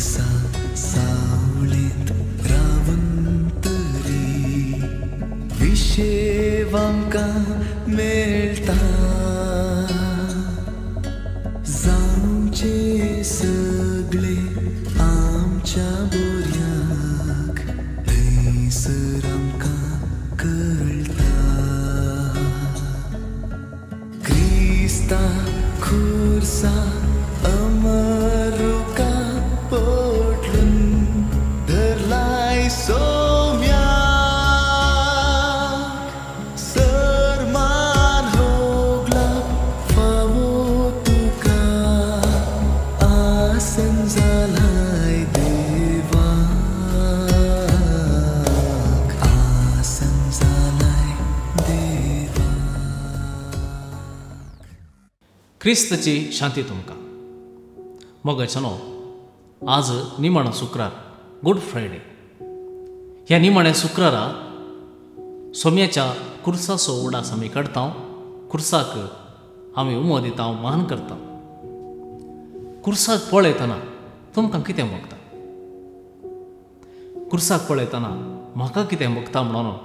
खुर्सा सावळेंत रावून तरी विशेव आमकां मेळटा. जावचे सगळे आमच्या बोऱ्याक थंयसर आमकां कळटा. क्रिस्ता खुर्सा अमरुका पोटलून धरलाय सोम्याक, सरमान होगला फावो तुका आसन जालाय देवाक, आसन जालाय देवाक. क्रिस्तची शांती तुमकां. मोगाचेनो, आज निमाणो शुक्रार, गुड फ्रायडे. ह्या निमाण्या शुक्रारा सोम्याच्या कुर्साचो उडास आमी काडटा, कुर्साक आमी उमो दिता, मान करता. कुर्साक पळयतना तुमकां कितें भोगता? कुर्साक पळयतना म्हाका कितें भोगता म्हणून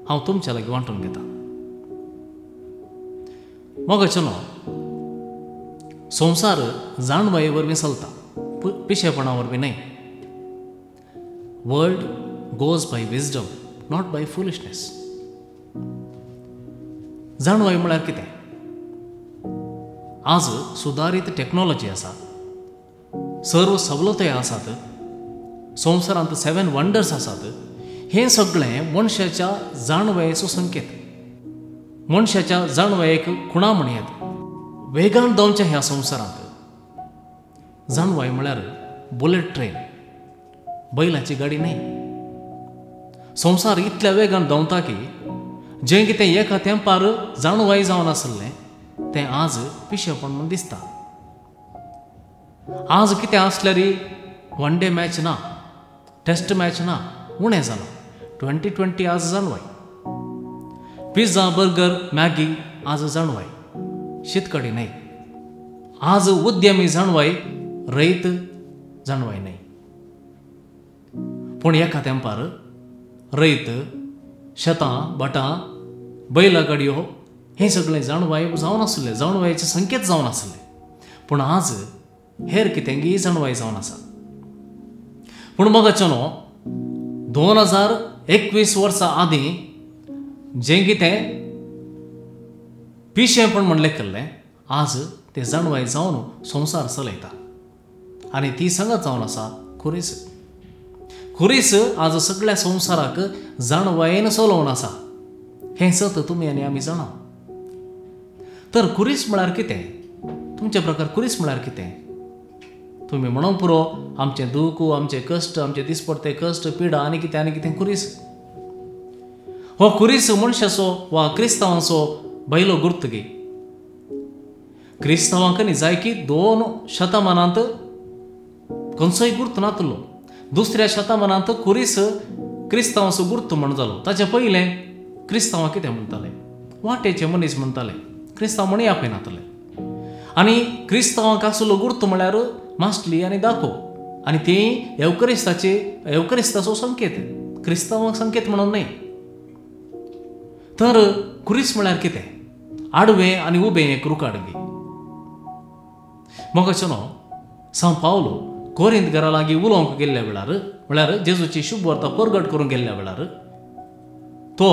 हांव तुमच्या लागीं वांटून घेता. मोगाचेनो, संवसार जाणवाये वरवीं चलता, पिशेपणा वरवीं न्हय. World goes by wisdom, not by foolishness. जाणवाय म्हळ्यार कितें? आज सुदारीत टॅक्नॉलॉजी आसा, सर्व सवलतय आसात, संवसारांत 7 वंडर्स आसात. हें सगळें मनशाच्या जाणवायेचो संकेत. मनशाच्या जाणवायेक खुणा म्हणयेत. वेगान धांवच्या ह्या संवसारांत जाणवाय म्हळ्यार बुलेट ट्रेन, बैलाची गाडी न्हय. संवसार इतल्या वेगान धांवता की जें कितें एका तेंपार जाणवाय जावन आसलें तें आज पिशेपण म्हूण दिसता. आज कितें आसल्यार वन डे मॅच ना, टेस्ट मॅच ना, उणें जालां. 2020 आज जाणवाय. पिझ्झा, बर्गर, मॅगी आज जाणवाय, शीतकडी न्हय. आज उद्यमी जाणवाय, रयत जाणवाय न्हय. पूण एका तेंपार रयत, शेतां, भाटां, बैला गाडयो हें सगळें जाणवाय जावन आसलें, जाणवायेचे संकेत जावन आसले. पूण आज हेर कितेंगी जाणवाय जावन आसा. पूण मोगाचेनो, 2021 वर्सां आदीं जें कितें पिशेंपण म्हणलें केल्लें, आज तें जाणवाय जावन संवसार चलयता. आनी ती सांगत जावन आसा खुरीस. खुरीस आज सगळ्या संवसाराक जाणवायेन चलोवन आसा. हें सत तुमी आनी आमी जाणा. तर खुरीस म्हळ्यार कितें? तुमच्या प्रकार खुरीस म्हळ्यार कितें? तुमी म्हणूंक पुरो आमचें दूख, आमचे कश्ट, आमचे दिसपडते कश्ट, पिडा आनी कितें आनी कितें खुरीस. हो खुरीस मनशाचो वा क्रिस्तांवांचो बैलो गुर्त गी. क्रिस्तांवांक न्ही जाय की 2 शतमानांत खंयचोय गुर्त नातलो. दुसऱ्या शतमानांत खुरीस क्रिस्तांवाचो गुर्त म्हण जालो. ताचे पयलें क्रिस्तांवां कितें म्हणटाले? वाटेचे मनीस म्हणटाले, क्रिस्तांव म्हण आपयनातले. आनी क्रिस्तांवांक आसलो गुर्त म्हळ्यार मासली आनी दाखो, आनी ती एवकरिस्ताचे एवकरिस्ताचो संकेत, क्रिस्तांवांक संकेत म्हणून न्हय. तर खुरीस म्हळ्यार कितें? आडवें आनी उबें एक रुखाडगी. मोगाचेनो, सांव पावलो कोरिंत घरा लागीं उलोवंक गेल्ल्या वेळार, म्हळ्यार जेजूची शुभवार्ता परगट करूंक गेल्ल्या वेळार, तो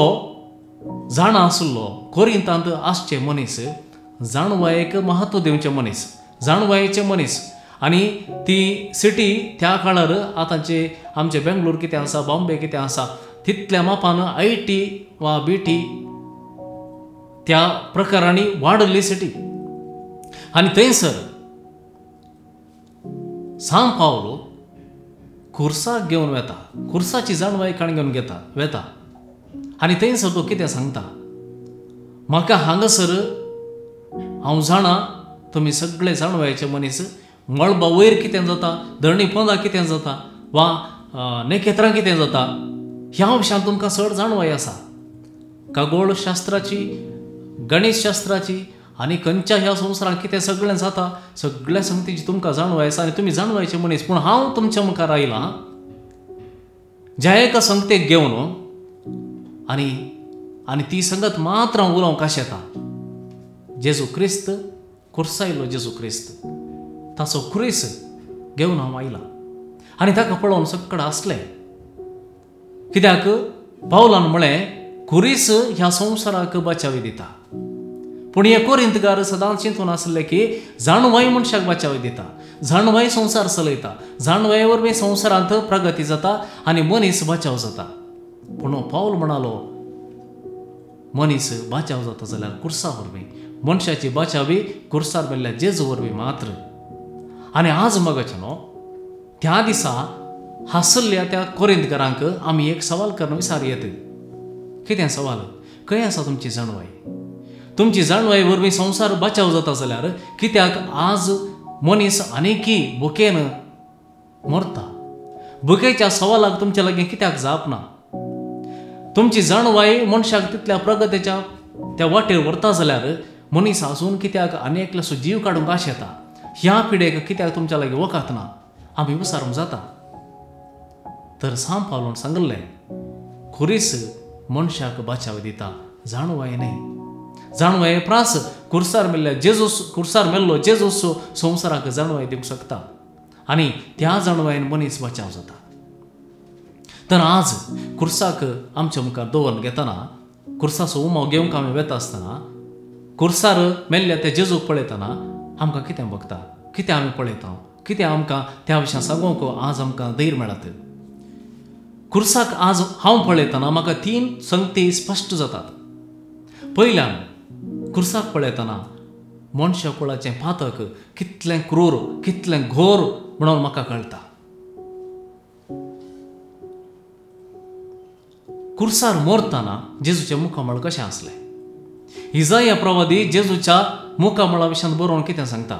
जाणा आसलो कोरिंतांत आसचे मनीस जाणवायेक महत्व दिवचे मनीस, जाणवायेचे मनीस. आनी ती सिटी त्या काळार आतांचे आमचे बेंगलोर कितें आसा, बॉम्बे कितें आसा, तितल्या मापान IT वा BT त्या प्रकारांनी वाडली सिटी. आनी थंयसर सांव पावलो खुर्साक घेवन वेता, खुर्साची जाणवाय काण घेवन घेता वेता. आनी थंयसर तो कितें सांगता? म्हाका हांगासर हांव जाणा तुमी सगळे जाणवायेचे मनीस, मळबा वयर कितें जाता, धरणी पोंदा कितें जाता वा नखेत्रां कितें जाता, ह्या अंशान तुमकां चड जाणवाय आसा. खगोळशास्त्राची, गणितशास्त्राची आनी खंयच्या ह्या संवसारांत कितें सगळें जाता सगळ्या संगतीची तुमकां जाणवाय आसा आनी तुमी जाणवायचे मनीस. पूण हांव तुमच्या मुखार आयलां ज्या एका संगतेक घेवन आनी आनी ती संगत मात्र हांव उलोवंक आशेता. जेजू क्रिस्त खुर्सायलो जेजू क्रिस्त ताचो क्रूस घेवन हांव आयलां आनी ताका पळोवन सगळें आसलें. कित्याक पावलान म्हळें खुरीस ह्या संवसाराक बचावी दिता. पूण हे कोरिंतकार सदांच चिंतून आसले की जाणवाय मनशाक बचावी दिता, जाणवाय संवसार चलयता, जाणवाये वरवीं संवसारांत प्रगती जाता आनी मनीस बचाव जाता. पूण पावल म्हणालो मनीस बचाव जाता जाल्यार खुर्सा वरवीं, मनशाची बचावी खुर्सार मेल्ल्या जेजू वरवीं मात्र. आनी आज मगाचें न्हू त्या दिसा हांसल्या त्या कोरिंतकारांक आमी एक सवाल करून विचार येत. कितें सवाल? खंय आसा तुमची जाणवाय? तुमची जाणवाय वरवीं संवसार बचाव जाता जाल्यार कित्याक आज मनीस आनीकी भुकेन मरता? भुकेच्या सवालाक तुमच्या लागीं कित्याक जाप ना? तुमची जाणवाय मनशाक तितल्या प्रगतीच्या त्या वाटेर व्हरता जाल्यार मनीस आजून कित्याक आनी एकल्याचो जीव काडूंक आशेता? ह्या पिडेक कित्याक तुमच्या लागीं वखद ना? आमी विचारूंक जाता. तर सांव पावलून सांगिल्लें खुरीस मनशाक बचाव दिता, जाणवाय न्हय. जाणवाये प्रास खुर्सार मेल्ल्या जेजूस, खुर्सार मेल्लो जेजूस संवसाराक जाणवाय दिवंक शकता आनी त्या जाणवायेन मनीस बचाव जाता. तर आज खुर्साक आमच्या मुखार दवरून घेतना, खुर्साचो उमाव घेवंक आमी वेता आसतना, खुर्सार मेल्ल्या त्या जेजूक पळयतना आमकां कितें बगता, कितें आमी पळयता, कितें आमकां त्या विशयान सांगूंक आज आमकां धैर्य मेळत? खुर्साक आज हांव पळयतना म्हाका तीन संगती स्पश्ट जातात. पयल्यान खुर्साक पळयतना मनशा कुळाचें पातक कितलें क्रूर, कितलें घोर म्हणून म्हाका कळटा. खुर्सार मरतना जेजूचें मुखामळ कशें आसलें? इजाया प्रवादी जेजूच्या मुखामळा विशयान बरोवन कितें सांगता?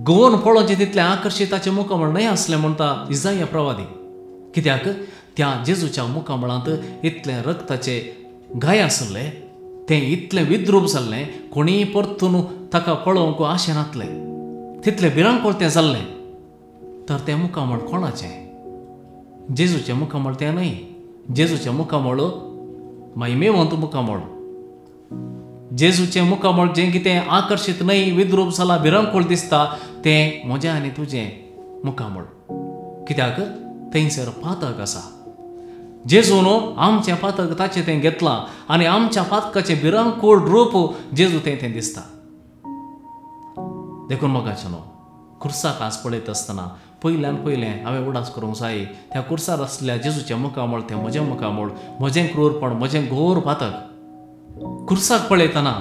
गोवन पळोवचें तितलें आकर्शीत ताचें मुखामळ न्हय आसलें म्हणटा इजाया प्रवादी. कित्याक त्या जेजूच्या मुखामळांत इतलें रक्ताचे घाय आसले, तें इतलें विद्रूप जाल्लें, कोणीय परतून ताका पळोवंक आशें नातलें, तितलें भिरांकूळ तें जाल्लें. तर तें मुखामळ कोणाचें? जेजूचें मुखामळ तें न्हय. जेजूचें मुखामळ महिमेवंत मुखामळ. जेजूचें मुखामळ जें कितें आकर्शीत न्हय, विद्रूप जालां, भिरांकूळ दिसता, तें म्हजें आनी तुजें मुखामळ. कित्याक थंयसर पातक आसा. जेजून आमचें पातक ताचें तें घेतलां आनी आमच्या पातकाचें भिरांकूळ रूप जेजू तें तें दिसता. देखून मोगाचें न्हू खुर्साक आज पळयता आसतना पयल्यान पयलें हांवें उडास करूंक जाय त्या खुर्सार आसल्या जेजूचें मुखामळ तें म्हजें मुखामळ, म्हजें क्रूरपण, म्हजें घोर पातक. खुर्साक पळयतना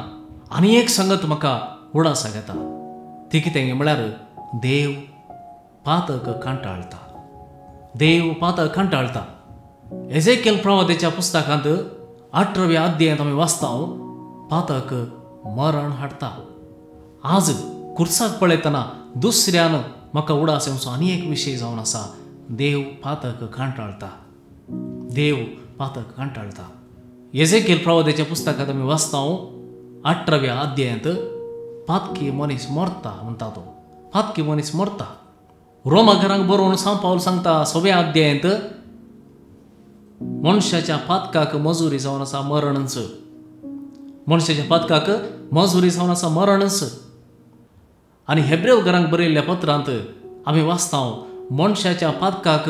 आनी एक संगत म्हाका उडासाक येता, ती कितें म्हळ्यार देव पातक कंटाळटा. देव पातक कंटाळटा. एजेकेल प्रवादेच्या पुस्तकांत 18व्या अध्यायांत आमी वाचता पातक मरण हाडटा. आज खुर्साक पळयतना दुसऱ्यान म्हाका उडास येवचो आनी एक विशय जावन आसा, देव पातक कंटाळटा. देव पातक कंटाळटा. एजेकेल प्रवादेच्या पुस्तकांत आमी वाचता 18व्या अध्यायांत पातकी मनीस मरता म्हणटा तो, पातकी मनीस मरता. रोमा घरांक बरोवन सांव पावल सांगता 6व्या अध्यायांत मनशाच्या पातकाक मजुरी जावन आसा मरणच. मनशाच्या पातकाक मजुरी जावन आसा मरणच. आनी हेब्रेव घरांक बरयल्ल्या पत्रांत आमी वाचता मनशाच्या पातकाक,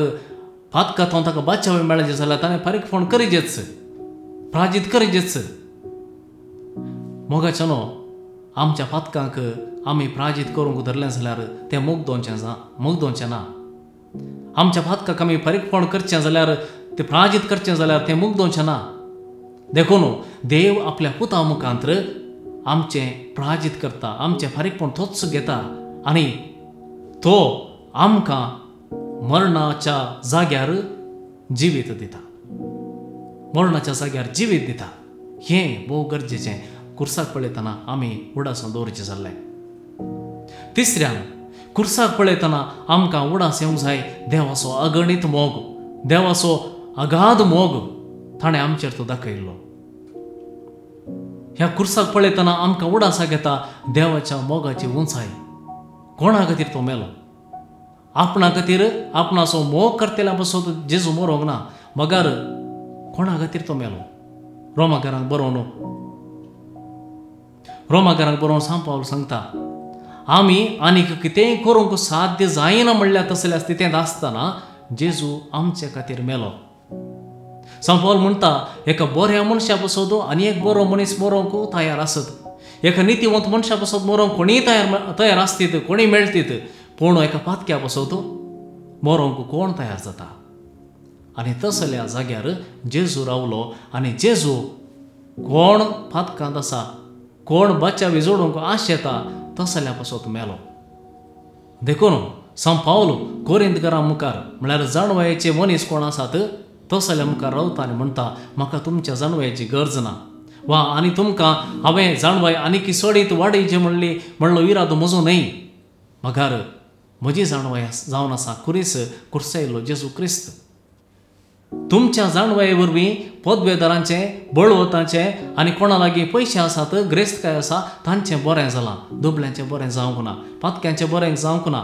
पातकांत ताका बाचावी मेळचें जाल्यार ताणें फारीकपण करीजेच, प्राजीत करीजेच. मोगाचें न्हू आमच्या पातकांक आमी प्राजीत करूंक धरलें जाल्यार तें मुगदोवचें ना. आमच्या पातकाक आमी फारीकपण करचें जाल्यार, तें प्राजीत करचें जाल्यार तें मुगदोवचें ना. देखून देव आपल्या पुता मुखांत्र आमचें प्राजीत करता, आमचें फारीकपण तोच घेता आनी तो आमकां मरणाच्या जाग्यार जिवीत दिता, मरणाच्या जाग्यार जिवीत दिता. हें भोव गरजेचें खुर्साक पळयतना आमी उडासान दवरचें जाल्लें. तिसऱ्यान खुर्साक पळयतना आमकां उडास येवंक जाय देवाचो अगणीत मोग, देवाचो अगाध मोग ताणें आमचेर तो दाखयल्लो. ह्या कुर्साक पळयतना आमकां उडासाक येता देवाच्या मोगाची उंचाय. कोणा खातीर तो मेलो? आपणा खातीर, आपणाचो मोग करतल्या पासत जेजू मरोंक ना, मगर कोणा खातीर तो मेलो? रोमाकारांक बरोवन सांव पावल सांगता, आमी आनीक कितेंय करूंक साध्य जायना म्हणल्यार तसल्या स्थितींत आसतना जेजू आमचे खातीर मेलो. सांव पावल म्हणटा, एका बऱ्या मनशा पासत आनी एक बरो मनीस मरोंक तयार आसत, एका नितीवंत मनशा पासत मरोंक कोणीय तयार आसतीत, कोणीय मेळटीत, पूण एका पातक्या पासत मरोंक कोण तयार जाता? आनी तसल्या जाग्यार जेजू रावलो. आनी जेजू कोण पातकांत आसा, कोण बचावी जोडूंक आशेता तसल्या पासत मेलो. देखून सांव पावल कोरिंतकारां मुखार म्हळ्यार जाणवायेचे मनीस कोण आसात तसल्या मुखार रावता आनी म्हणटा, म्हाका तुमच्या जाणवायेची गरज ना, वा आनी तुमकां हांवें जाणवाय आनीक चडीत वाडयची म्हणलो इरादो म्हजो न्हय, मगर म्हजी जाणवाय जावन आसा खुरीस कुर्सायल्लो जेजू क्रिस्त. तुमच्या जाणवाये वरवीं पदवेदारांचें, बळवतांचें आनी कोणा लागीं पयशे आसात, ग्रेस्तकाय आसा तांचें बरें जालां, दुबळ्यांचें बरें जावंक ना, पातक्यांचें बरें जावंक ना,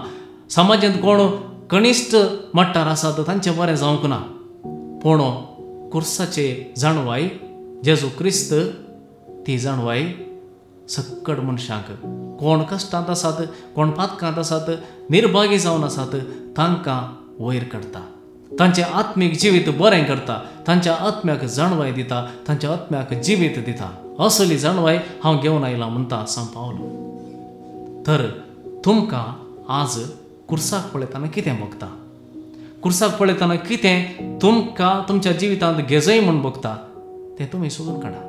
समाजांत कोण कनिश्ट मट्टार आसात तांचें बरें जावंक ना, पूण कुर्साचे जाणवाय जेजू क्रिस्त ती जाणवाय सक्कड मनशांक, कोण कश्टांत आसात, कोण पातकांत आसात, निर्भागी जावन आसात तांकां वयर काडटा, तांचें आत्मीक जिवीत बरें करता, तांच्या आत्म्याक जाणवाय दिता, तांच्या आत्म्याक जिवीत दिता. असली जाणवाय हांव घेवन आयलां म्हणटा सांव पावल. तर तुमकां आज कुर्साक पळयतना कितें भोगता? कुर्साक पळयतना कितें तुमकां तुमच्या जिवितांत घेजय म्हूण भोगता तें तुमी सोदून काडा.